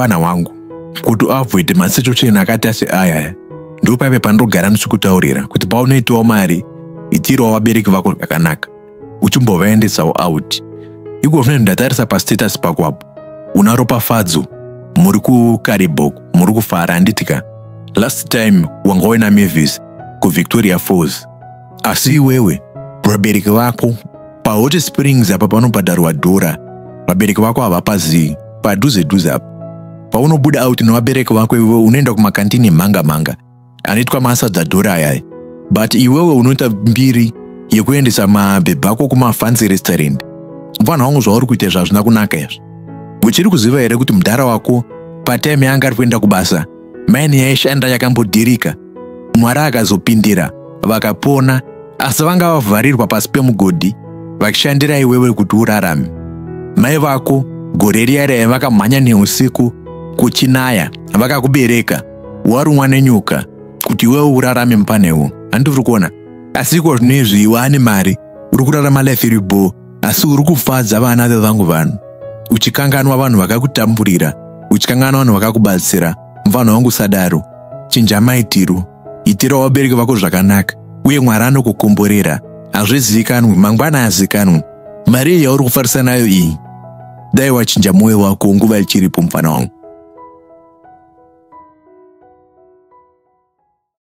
Mufana wangu, kuti uavoide masituation akaita seaya, ndopaipe pandogara ndichikutaurira kuti paunoitawo mari, itirawo vabereki vako zvakanaka, uchimbovaendesawo out. Iko zvino ndatarisa pastatus pako apo, una Ropafadzo, muri kuKariba, muri kufara, handiti ka? Last time wanga uina Mavis kuVictoria Falls, asi iwewe vabereki vako paHot Springs apa panobhadharwa dhora, vabereki vako havapazivi, padhuze dhuze apa. Paunobuda out nevabereki vako, iwewe unoenda kumakantini mhanga mhanga anoitwa masadza dhora ayaya, but iwewe unoita mbiri yekuendesa mabhebhi ako kumafancy restaurant. Mufana wangu, zvauri kuita izvi hazvina kunaka izvi. Uchiri kuziva here kuti mudhara wako patime yaanga ari kuenda kubasa, mine yaishanda yakambodhirika, Mwari akazopindira, vakapona, asi vanga vavharirwa pasi pemugodhi vachishandira iwewe kuti urarame? Mai vako gore riya riya vakamhanya neusiku kuchinaya, vakakubereka warumwa nenyoka kuti iwewe urarame mupanewo, handiri kuona? Asi iko zvino izvi iwe ane mari, uri kurarama life iri bho, asi uri kufadza vana vevangu vanhu, uchikanganwa vanhu vakakutamburira, uchikanganwa vanhu vakakubatsira. Mufana wangu, sadaro, chinja maitiro, itirawo vabereki vako zvakanaka, uye Mwari anokukomborera. Hazvizivikanwi, mangwana azikanwi. Mari iyi yauri kufarisa nayo iyi, dai wachinja mwoyo wako nguva ichiripo, mufana wangu.